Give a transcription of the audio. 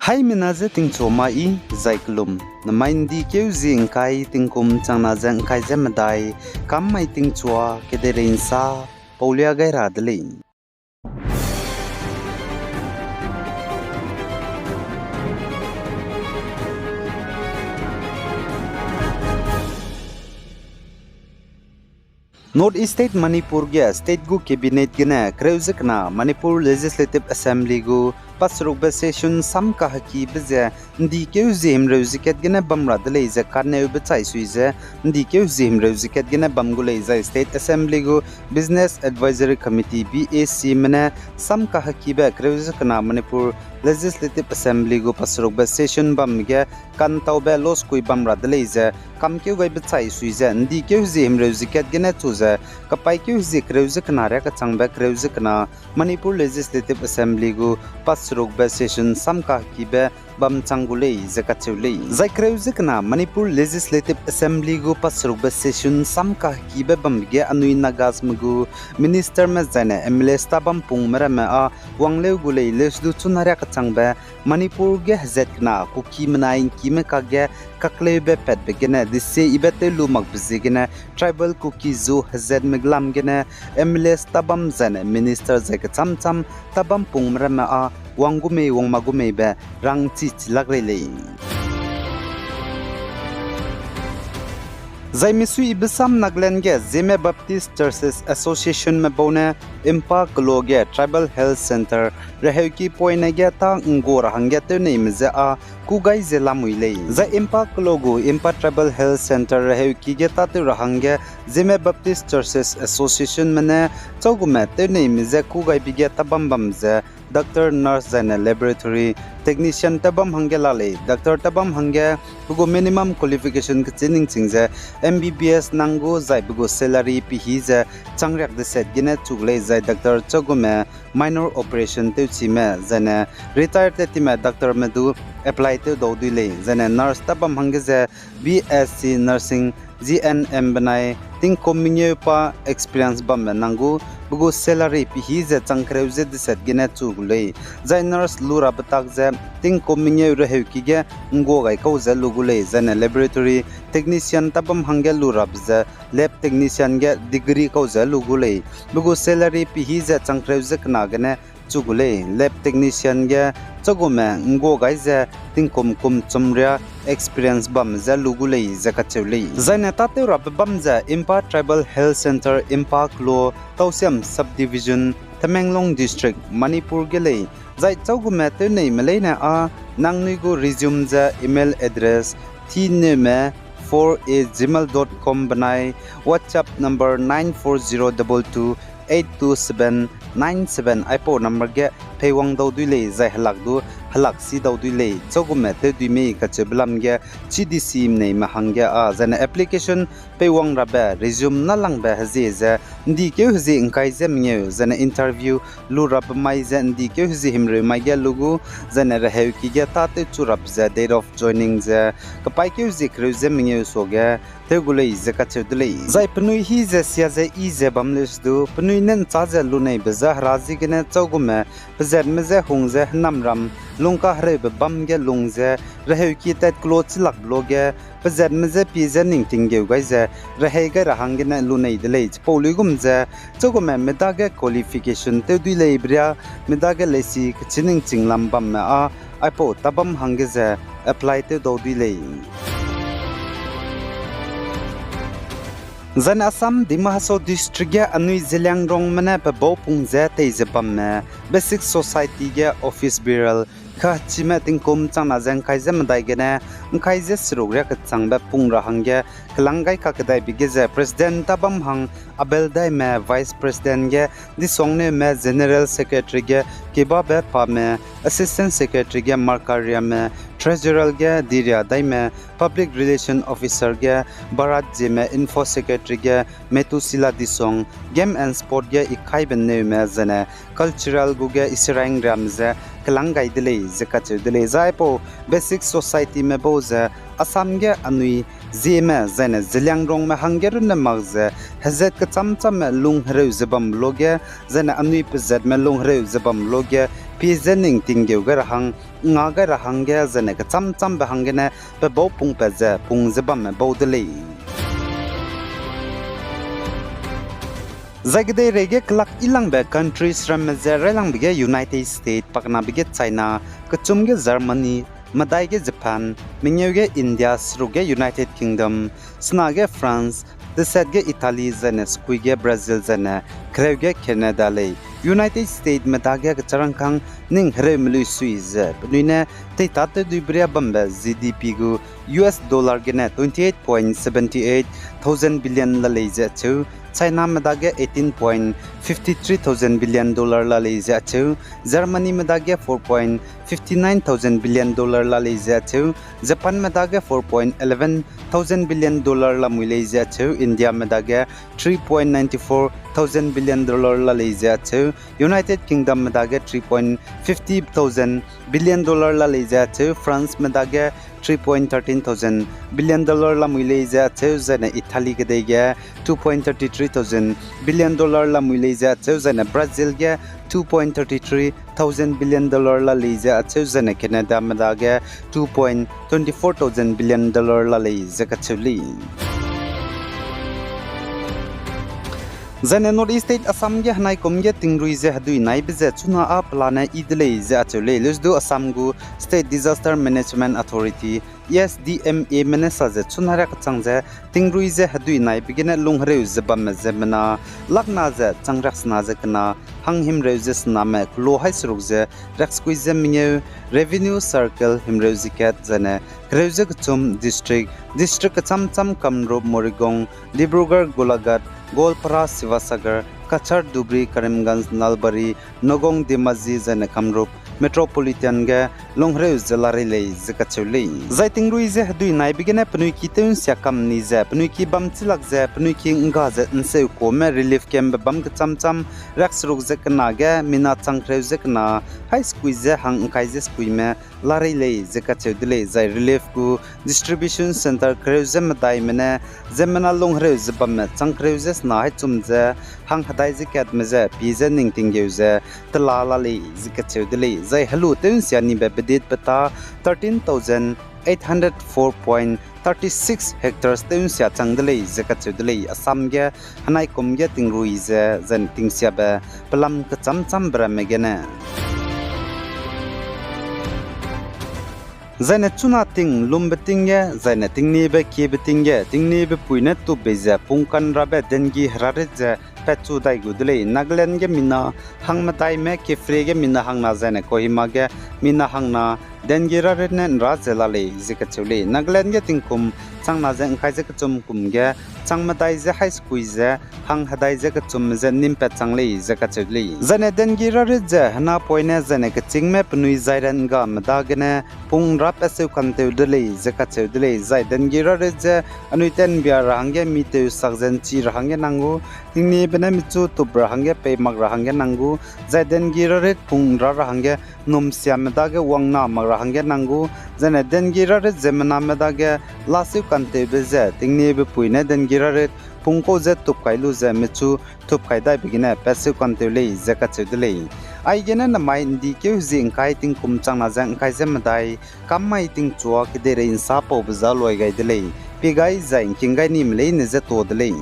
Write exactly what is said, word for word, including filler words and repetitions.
Haimena je tingchua ma i, zai kelum, namai ’ndi keu zie ’ngkai tingkum changna ze ’ngkai ze medai, kam mai tingchua, kedeirei ’nsa, paulia gai ra de lei. North East State Manipur ge state gu cabinet gene kereu ze kena Manipur Legislative Assembly gu paserukbe session sam kahekibe ze ’ndi keu zie himreu ze kat gene bam ra de lei ze kaneube chai sui ze ’ndi keu zie himreu ze kat gene bam gu lei zai State Assembly gu Business Advisory Committee, B A Cme ne sam kahekibe kereu ze kena Manipur Legislative Assembly gu paserukbe session bam ge kantaube loskui bam ra de lei ze kamkeu gaibe chai sui ze ’ndi keu zie himreu ze kat gene chu ze kapaîkeu zie kereu ze kena riâ kechangbe kereu ze kena Manipur Legislative Assembly gu paserukbe session sam kahekibe bam chang gu lei ze kacheu lei. Zai kereu ze kena Manipur Legislative Assembly gu paserukbe session sam kahekibe bambe ge anui Nagasme gu ministerme zaine M L As tabam pungme ramme â wang leu gu lei. Leusdu chuna riâ kechangbe Manipur ge hezat kena Kuki menai ’ngkime kakge kakleube patbe gene desie ibe tew lu makbe ziegene Tribal Kuki zu hezatme gelam gene M L As tabam zaine minister zai kecham cham tabam pungme ramme â wang gu mei wang ma gu meibe rangchi chi lak rei lei. Zai misuibe sam Nagaland ge Zeme Baptist Churches Associationme bau ne Impa Kelo ge Tribal Health Centre reheuki poine ge tâ ’nggua ra hangge tewneime je â kû gai ze lamui lei. Zai Impa Kelo gu Impa Tribal Health Centre reheuki ge tâtew ra hangge Zeme Baptist Churches Associationme ne châugume tewneime je kû gaibe ge tabam bam ze doctor, nurse zaine laboratory technician tabam hangge la lei. Doctor tabam hangge pe gu minimum qualification kechî ningching ze M B B S nang gu zai pe gu salary pehî ze changriak deset gene chu gu lei zai doctor châugume minor operation tewchime zaine retire tat time doctorme du apply tew dau dui lei. Zaine nurse tabam hangge ze B S C Nursing, G N M benai tingkum mengeu pa experience bamme nang gu, pe gu salary pehî ze chang kereu ze deset gene chu gu lei. Zai nurse lu rabe tak ze tingkum mengeu reheuki ge ’nggua gai kau ze lu gu lei, zaine laboratory technician tabam hangge lu rabe ze lab technician ge degree kau ze lu gu lei. Pe gu salary pehî ze chang kereu ze kena gene chu gu lei. Lab technician ge châugume ’nggua gai ze tingkum kum chum riâ experience bamme je lu gu lei ze kacheu lei. Zaine tâtew rabe bam ze Impa Tribal Health Centre, Impa Kelo, Tausiam Subdivision, Tamenglong District, Manipur ge lei. Zai châugume tewneime leine â nangnui gu resume ze email address tineume four at gmail dot com benai WhatsApp number nine four zero double two eight two seven nine seven aipau number ge peiwang dau dui lei zai helak du helak si dau dui lei. Châugume tew dui mei kacheube lam ge chî di si mneime hangge â zaine application peiwang rabe resume nâlangbe hezie ze ’ndi keu hezie ’ngkai ze mengeu zaine interview lu rabe mai ze ’ndi keu hezie himreu mai ge lu gu, zaine reheuki ge tâtewchu rabe ze date of joining ze kapaîkeu zie kereu ze mengeu suage tew gu lei ze kacheu de lei. Zai penui hî ze sia ze i ze bam leuse du, penui ne ’nchâ ze luneibe je hera ziegene châugume pezatme je hung ze hênamram lungkahereube bâm ge lung ze reheuki tat kelo chilakbe luage, pezatme je pie je ning tinggeu gai ze rehei gai ra hanggene lunei de lei. Chipau luigum ze châugume medage qualification tew dui leibe riâ, medage leisi kechî ningching lam bamme â aipau tabam hangge ze apply tew dau dui lei. Zaine Assam Dima Hasao District ge anui Zeliangrongme ne pe bau pung ze tei ze bamme Basic Society ge office bearer kachime tingkum changna ze ’ngkai ze medai gene ’ngkai ze seruk riâ kechangbe pung ra hangge kelang gai kakedaibe ge ze President tabam hang Abel Daime, Vice President ge Disuangneume, General Secretary ge Kebabe Pame, Assistant Secretary ge Markariame, Treasurer ge Diria Daime, Public Relation Officer ge Bharat Zeme, Info Secretary ge Metusila Disuang, Game and Sport ge Ikhaibe Neume, zaine Cultural gu ge Iseraing Riame ze kelang gai de lei ze kacheu de lei. Zai aipau Basic Societyme bau ze Assam ge anui Zeme zaine Zeliangrongme hangge runne mak ze hezat kechâm châmme lung hereu ze bambe luage, zaine anui pezatme lung hereu ze bambe luage, pie je ning tinggeu gai ra hang nga gai ra hangge, zaine kechâm châmbe hanggene pe bau pungpat ze pung ze bamme bau de lei. Zai kedeireige kelak yilangbe countries ramme ze railangbe ge United States, pakenabe ge China, kechum ge Germany, medai ge Japan, mengeu ge India, seruk ge United Kingdom, sena ge France, tesat ge Italy, zaine sekui ge Brazil, zaine kereu ge Canada lei. United States medage kecharangkâng ning hereu melui sui ze penui ne teitatew duibe ria bambe G D P gu U S dollar gene twenty eight point seventy eight thousand billion la lei ze acheu, China medage eighteen point fifty three thousand billion dollar la lei ze acheu, Germany medage four point fifty nine thousand billion dollar la lei ze acheu, Japan medage four point eleven thousand billion dollar lamui lei ze acheu, India medage three point ninety four thousand billion dollar la lei ze acheu, United Kingdom medage three point fifty thousand billion dollar la lei ze acheu, France medage three point thirteen thousand billion dollar lamui lei ze acheu, zaine Italy kedei ge two point thirty three thousand billion dollar lamui lei ze acheu, zaine Brazil ge two point thirty three thousand billion dollar la lei ze acheu, zaine Canada medage two point twenty four thousand billion dollar la lei ze kacheu lei. Zaine North East State Assam ge henaikum ge tingrui ze hedui naibe ze chuna â pelane yi de lei ze acheu lei. Leusdu Assam gu State Disaster Management Authority, S D M A me ne sa ze chuna riak kechang ze tingrui ze hedui naibe gene lunghereu ze bamme ziemmena lakna ze chang riaksena ze kena hang himreu ze sename kelo hai seruk ze riaksekui ze mengeu, revenue circle himreu ze kat, zaine kereu ze kechum district, district kecham cham Kamrup, Morigaon, Dibrugarh, Golaghat, Goalpara, Sivasagar, Cachar, Dhubri, Karimganj, Nalbari, Nagaon, Dhemaji, zaine Kamrup Metropolitan ge lunghereu ze larei lei ze kacheu lei. Zai tingrui ze hedui naibe gene penui ki tew nsia kam ni ze, penui ki bam chilak ze, penui ki ngga ze nseu kume relief campbe bam kecham cham riakseruk ze kena ge mina chang kereu ze kena hai sekui ze hang ngkai ze sekuime larei lei ze kacheu de lei. Zai relief gu distribution centre kereu ze medaime ne ziemmena lunghereu ze bamme chang kereu ze sena hai chum ze hang hedai ze katme ze pie ze ning tinggeu ze tela la lei ze kacheu de lei. Zai helu tew nsia nibe bedit peta thirteen thousand eight hundred four point thirty six hectares tew nsia chang de lei ze kacheu de lei. Assam ge henaikum ge tingrui ze zaine tingsiabe pelam kecham chambe ramme gene. Zaine chuna ting lumbe ting ge, zaine tingnebe kiebe ting ge, tingnebe pui ne tupbei ze pungkan rabe dengue herarit ze patchu dai gu de lei. Nagaland ge mina hang medaime, Kiphire ge mina hangna, zaine Kohima ge mina hangna dengue rarit ne nra ze la lei ze kacheu lei. Nagaland ge tingkum changna ze ngkai ze kechum kum ge chang medai ze hai sekui ze hang hedai ze kechum ze nimpat chang lei ze kacheu de lei. Zaine dengue rarit ze henapoine zaine kechîngme penui zairan ga meda gene pung nra patseu kantew de lei ze kacheu de lei. Zai dengue rarit ze anui tenbia ra hangge mi tew sak ze nchi ra hangge nang gu, tingnebe ne michu tup ra hangge pei mak ra hangge nang gu, zai dengue rarit pung nra ra hangge numsiame dage wangna mak ra hangge nang gu, zaine dengue rarit ziemmename dage laseu kantewbe ze tingnebe pui ne dengue rarit pungkau ze tup kai lu ze michu tup kai daibe gene patseu kantew lei ze kacheu de lei. Aigene namai ndikeu zi ngkai tingkum changna ze ngkai ze medai, kam mai tingchua kedeirei nsa paube za luai gai de lei. Pie gai zai ngking gai nime leine ze tuâ de lei.